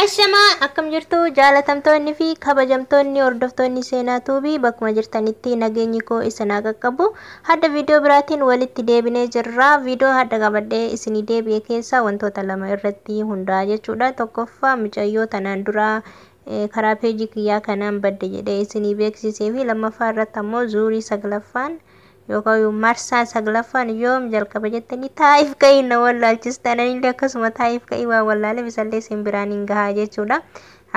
Ashamaa, akkam jirtu jaalatamtoonni fi kabajamtoonni hordoftoonni Seenaa Tuubii? Bakkuma jirtanitti nageenyi koo isin haa qaqqabu. Hadda viidiyoo biraatiin walitti deebinee jirra. Viidiyoo hadda qabadhee isinii deebi'e keessaa wantoota lama irratti hundaa'a jechuudha. Tokkoffaa, mucayyoo tanaan dura karaa peejii kiyyaa kanaan badde jedhee isinii beeksisee fi lammaffaa irratti ammoo zuurii saglaffaan yookaan marsaa saglaffaan yoom jalqaba jettanii taa'iif ka'ii na wallaalchistan, anillee akkasuma taa'iif ka'ii waan wallaaleef isallee isin biraan hin gahaa jechuudha.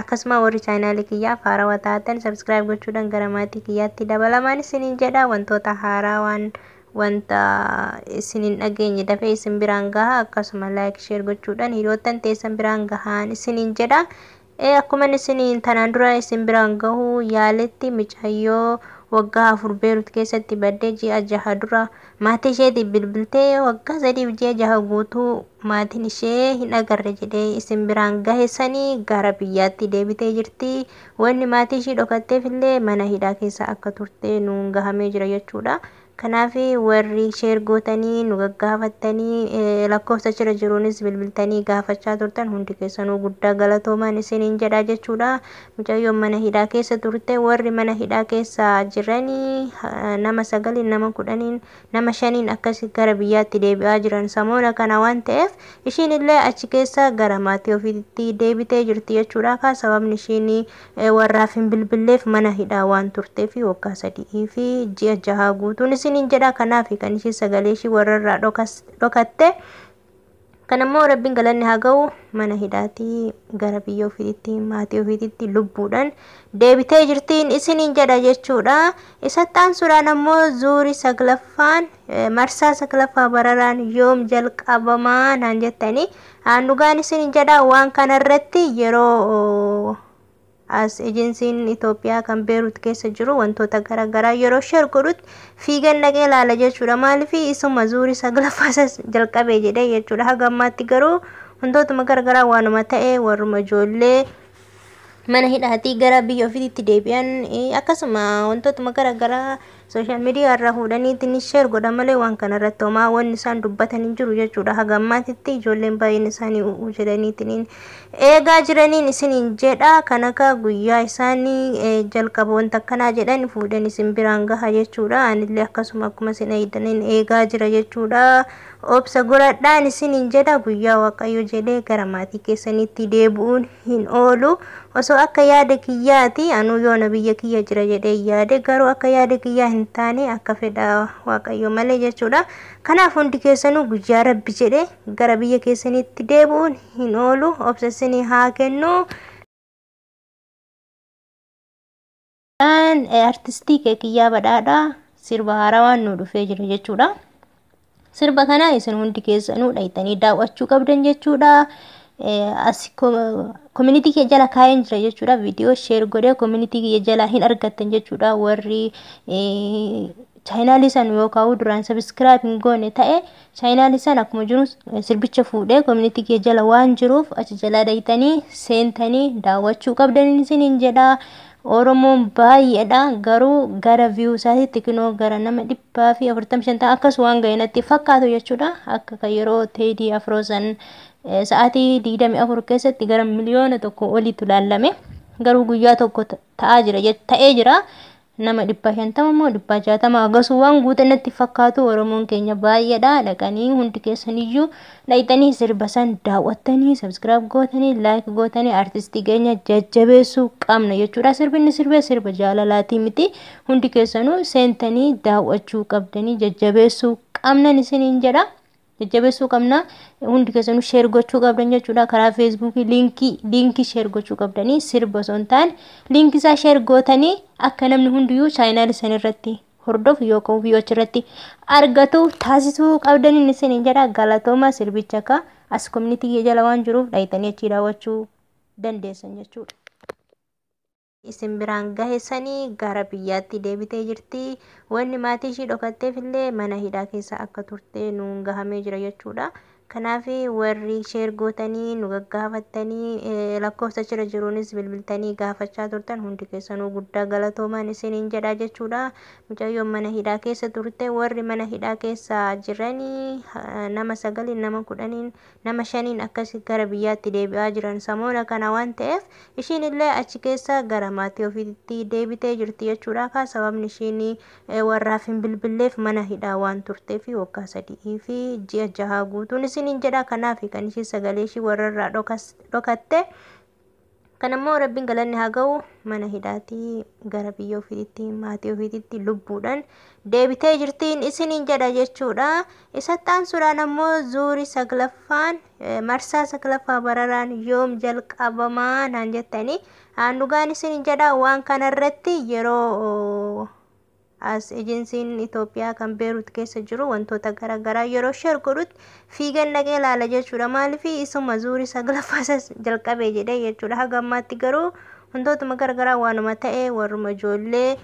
Akkasuma warri chaanaalii kiyyaaf haarawaa taatan subscribe gochuudhaan gara maatii kiyyaatti dabalamaan isiniin jedha. Wantoota haaraa waan wanta isin hin dhageenye dafee isin biraan gaha. Akkasuma like, share gochuudhaan hiriyoottan teessan biraan gahaan isiniin jedha. Akkuma isiniin tanaan dura isin biraan gahuu yaaletti, mucayyoo waggaa 4 Beerut keessatti baddee ji'a 6 dura maatii isheetiif bilbiltee waggaa 3f ji'a 6 guutuu maatiin ishee hin agarre jedhee isin biraan gahe sanii gara biyyaatti deebitee jirti. Wanni maatii ishii dhokatteef illee mana hidhaa keessa akka turte nuun gahamee jira jechuudha. Kanaaf warri share gootanii nu gaggaafattanii, lakkoofsa achirra jiruunis bilbiltanii gaafachaa turtan hundi keessanuu guddaa galatoomaan isiniin jedha jechuudha. Mucayyoon mana hidhaa keessa turte, warri mana hidhaa keessa jiranii nama 9n, nama 10n, nama 5n akkasi gara biyyaatti deebi'aa jiran samoona kana waan ta'eef, ishiin illee achi keessa gara maatii ofiitti deebitee jirti jechuudha. Kaa sababni ishiin warraaf hin bilbilleef mana hidhaa waan turteef waggaa 3 fi ji'a 6 guutuun isiniin jedha. Kanaaf kan ishee sagalee ishii warrarraa dhokatte. Kanammoo rabbiin galanni haa ga'u, mana hidhaatii gara biyya ofiitti, maatii ofiitti lubbuudhaan deebitee jirtiin isiniin jedha jechuudha. Isatti aansuudhaan ammoo zuurii saglaffaan, marsaa saglaffaa bararaan yoom jalqabamaa naan jettanii, dhugaan isiniin jedha, waan kanarratti yeroo as ejensiin Itoophiyaa kan Beerut keessa jiru wantoota garaagaraa yeroo share godhutti fiigan dhaqee ilaala jechuudha. Maaliif isuma zuurii saglaffaa jalqabe jedhee jechuudha. Haga ammaatti garuu wantootuma garaagaraa waanuma ta'e warruma ijoollee mana hidhaatii gara biyya ofiitti deebi'an, akkasuma wantootuma garaagaraa social media irraa fuudhaniitiin share godhan malee waan kanarratti homaa wanni isaan dubbatan hin jiru jechuudha. Haga ammaatitti ijoolleen baay'een isaanii u'uu jedhaniitiin eegaa jiraniin isiniin jedha. Kan akka guyyaa isaanii jalqaba wanta akkanaa jedhan fuudhan isin biraan gaha jechuudha. Anillee akkasuma akkuma isin eegdaniin eegaa jira jechuudha. Obsa godhadhaan isiniin jedha. Guyyaa Waaqayyo jedhee gara maatii keessanitti deebi'uun hin oolu. Osoo akka yaada kiyyaati anuu yoona biyya kiyya jira jedhee yaade, garuu akka yaada kiyyaa hin taane, akka fedha Waaqayyo malee jechuudha. Kanaaf hundi keessanuu guyyaa Rabbi jedhee gara biyya keessanitti deebi'uun hin oolu. Obsa isinii haa kennu. Artistii Keekiyyaa Badhaadhaa sirba haarawaan nu dhufee jira jechuudha. Sirba kana isin hundi keessanuu dhayitanii daawwachuu qabdan jechuudha. As community kiyya jala kaa'een jira jechuudha. Viidiyoo share godhee community kiyya jala hin argattan jechuudha. Warri chaayinaalii san yookaan duraan subscribe hin goone ta'e, chaayinaalii san akkuma jiru sirbicha fuudhee community kiyya jala waan jiruuf achi jala dhayitanii seentanii daawwachuu qabdan isiniin jedha. Oromoon baay'eedha, garuu gara view isaatiitti kinoo gara nama 145 ta'a akkas waan ga'e natti fakkaatu jechuudha. Akka kan yeroo Teedii Afroo san sa'aatii 24 keessatti gara miliyoona 1 oliitu ilaalame. Garuu guyyaa tokko ta'aa jira, ta'ee jira. Nama 500 immoo 600 agasuu waan guute natti fakkaatu. Oromoon keenya baay'eedha. Dhaqanii hundi keessaniyyuu dhaqxanii sirba san daawwattanii, subscribe gootanii, like gootanii artistii keenya jajjabeessuu qabna jechuudha. Sirbinni sirbee sirba jaalalaatii miti. Hundi keessanuu seentanii daawwachuu qabdanii, jajjabeessuu qabnan isiniin jedha. Jajjabeessuu qabna. Hundi keessanuu share gochuu qabdan jechuudha. Karaa Feesbuukii liinkii share gochuu qabdanii, sirba osoo hin taane liinkii isaa share gootanii akka namni hundiyyuu chaayinaal isan irratti hordofu yookaan viiyoo achirratti argatu taasisuu qabdaniin isiniin jedha. Galatooma. Sirbicha akka as community jala waan jiruuf dhayitanii achii daawwachuu dandeessan jechuudha. Isin biraan gahe sanii gara biyyaatti deebitee jirti. Wanni maatii ishii dhokatteef illee mana hidhaa keessa akka turte nuun gahamee jira jechuudha. Kanaaf warri share gootanii nu gaggaafattanii lakkoofsa achirra jiruunis bilbiltanii gaafachaa turtan hundi keessanuu guddaa galatoomaan isiniin jedha jechuudha. Mucayyoon mana hidhaa keessa turte, warri mana hidhaa keessa jiranii nama 9, nama 10, nama 5 akkas gara biyyaatti deebi'aa jiran samoona kana waan ta'eef ishiin illee achi keessa gara maatii ofiitti deebitee jirti jechuudha. Kaa sababni ishiin warraaf hin bilbilleef mana hidhaa waan turteef waggaa 3 fi ji'a 6 guutuun isiniin jedha. Kanaaf kan ishee sagalee ishii warrarraa dhokatte. Kanammoo rabbiin galanni haa ga'u, mana hidhaatii gara biyya ofiitti maatii ofiitti lubbuudhaan deebitee jirtiin isiniin jedha jechuudha. Isatti aansuudhaan ammoo zuurii 9ffaan marsaa 9ffaa bararaan yoom jalqabamaa naan jettanii dhugaan isiniin jedha. Waan kanarratti yeroo as ejensiin Itoophiyaa kan Beerut keessa jiru wantoota garaagaraa yeroo share godhutti fiigan dhaqee ilaala jechuudha. Maaliif isuma zuurii 9ffaa jalqabee jedhee jechuudha. Haga ammaatti garuu wantootuma garaagaraa waanuma ta'e warruma ijoollee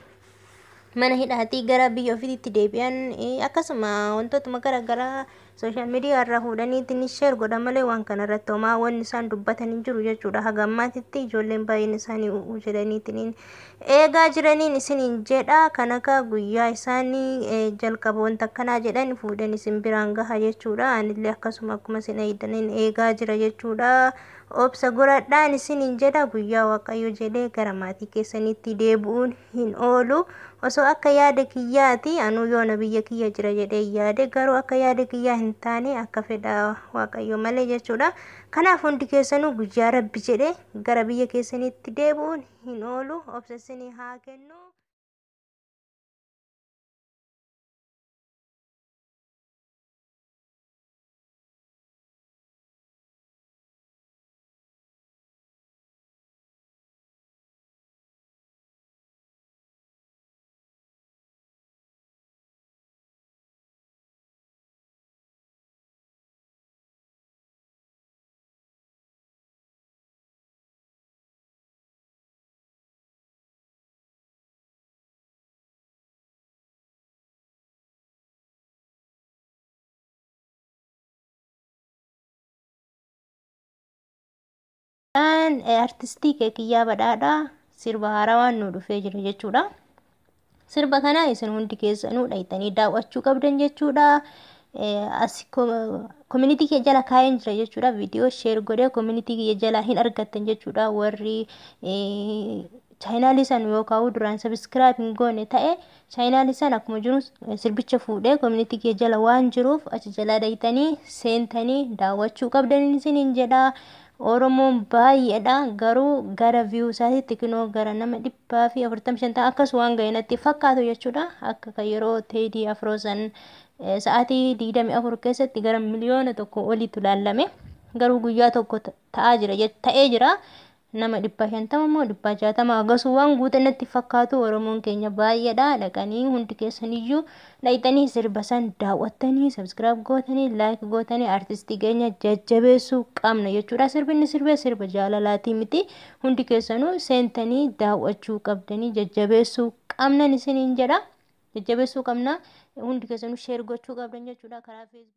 mana hidhaatii gara biyya ofiitti deebi'an akkasuma wantootuma garaagaraa social media irraa fuudhaniitiin share godhan malee waan kanarratti homaa wanni isaan dubbatan hin jiru jechuudha. Haga ammaatitti ijoolleen baay'een isaanii u'uu jedhaniitiin eegaa jiraniin isiniin jedha. Kan akka guyyaa isaanii jalqaba wanta akkanaa jedhan fuudhan isin biraan gaha jechuudha. Anillee akkasuma akkuma isin eegdaniin eegaa jira jechuudha. Obsa godhadhaan isiniin jedha. Guyyaa Waaqayyo jedhee gara maatii keessanitti deebi'uun hin oolu. Osoo akka yaada kiyyaati anuu yoona biyya kiyya jira jedhee yaade, garuu akka yaada kiyyaa hin taane akka fedha Waaqayyo malee jechuudha. Kanaaf hundi keessanuu guyyaa Rabbi jedhee gara biyya keessanitti deebi'uun hin oolu. Obsa isinii haa kennu. Artistii Keekiyyaa Badhaadhaa sirba haarawaan nu dhufee jira jechuudha. Sirba kana isin hundi keessanuu dhayitanii daawwachuu qabdan jechuudha. As community kiyya jala kaa'een jira jechuudha. Viidiyoo share godhee community kiyya jala hin argattan jechuudha. Warri chaayinaalii san yookaan duraan subscribe hin goone ta'e chaayinaalii san akkuma jiru sirbicha fuudhee community kiyya jala waan jiruuf achi jala dhayitanii seentanii daawwachuu qabdan isiniin jedha. Oromoon baay'eedha, garuu gara view isaatiitti kinoo gara nama 145 ta'a akkas waan ga'e natti fakkaatu jechuudha. Akka kan yeroo Teedii Afroo san sa'aatii 24 keessatti gara miliyoona 1 oliitu ilaalame, garuu guyyaa tokko ta'aa jira ta'ee jira. Nama 150 immoo 160 agasuu waan guute natti fakkaatu. Oromoon keenya baay'eedha, dhaqanii hundi keessaniyyuu dhayxanii sirba san daawwattanii subscribe gootanii like gootanii artistii keenya jajjabeessuu qabna jechuudha. Sirbinni sirbee sirba jaalalaatii miti, hundi keessanuu seentanii daawwachuu qabdanii jajjabeessuu qabnan isiniin jedha. Jajjabeessuu qabna, hundi keessanuu share gochuu qabdan jechuudha karaa feesbuuk.